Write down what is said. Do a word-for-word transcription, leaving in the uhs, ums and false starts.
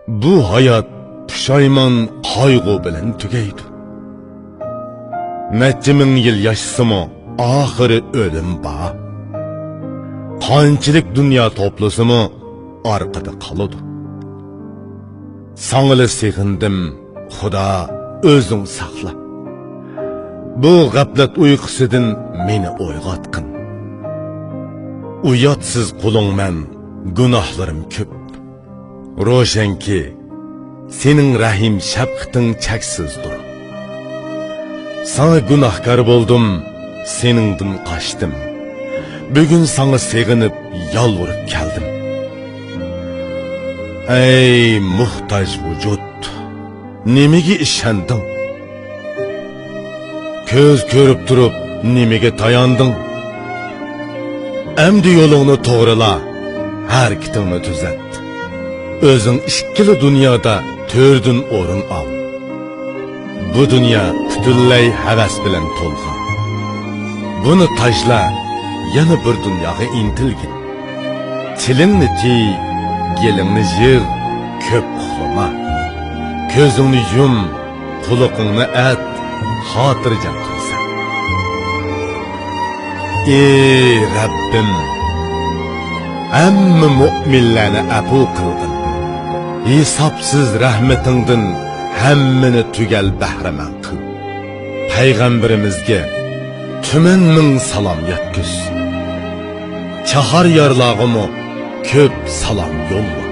بۇ ھايات پۇشايمان، قايغۇ بىلەن تۈگەيدۇ. نەچچە مىڭ يىل ياشىسىمۇ، ئاخىرى ئۆلۈم بار. قانچىلىك دۇنيا توپلىسىمۇ، ئارقىدا قالىدۇ. ساڭىلا سېغىندىم، خۇدا، ئۆزۈڭ ساقلا. بۇ غەپلەت ئۇيقۇسىدىن مېنى ئويغاتقىن. ئۇياتسىز قۇلۇڭمەن، گۇناھلىرىم كۆپ. روشەنكى، سېنىڭ رەھىم شەپقىتىڭ چەكسىزدۇر. ساڭا گۇناھكار بولدۇم، سېنىڭدىن قاچتىم. بۈگۈن ساڭا سېغىنىپ، يالۋۇرۇپ كەلدىم. ئەي موھتاج ۋۇجۇد، نېمىگە ئىشەندىڭ؟ كۆز كۆرۈپ تۇرۇپ نېمىگە تاياندىڭ؟ ئەمدى يولۇڭنى توغرىلا، ھەرىكىتىڭنى تۈزەت. ئۆزۈڭ ئىككىلا دۇنيادا تۆردىن ئورۇن ئال. بۇ دۇنيا پۈتۈنلەي ھەۋەس بىلەن تولغان. بۇنى تاشلا، يەنە بىر دۇنياغا ئىنتىلگىن. تىلىڭنى تىي، گېلىڭنى يىغ، كۆپ ئۇخلىما. كۆزۈڭنى يۇم، قۇلىقىڭنى ئەت، خاتىرجەم تۇرىسەن. ئى رەببىم، ھەممە مۆمىنلەرنى ئەپۇ قىلغىن. ھېسابسىز رەھمىتىڭدىن ھەممىنى تۈگەل بەھرىمەن قىل. پەيغەمبىرىمىزگە تۈمەن مىڭ سالام يەتكۈز. چاھاريارلارغىمۇ كۆپ سالام يوللا.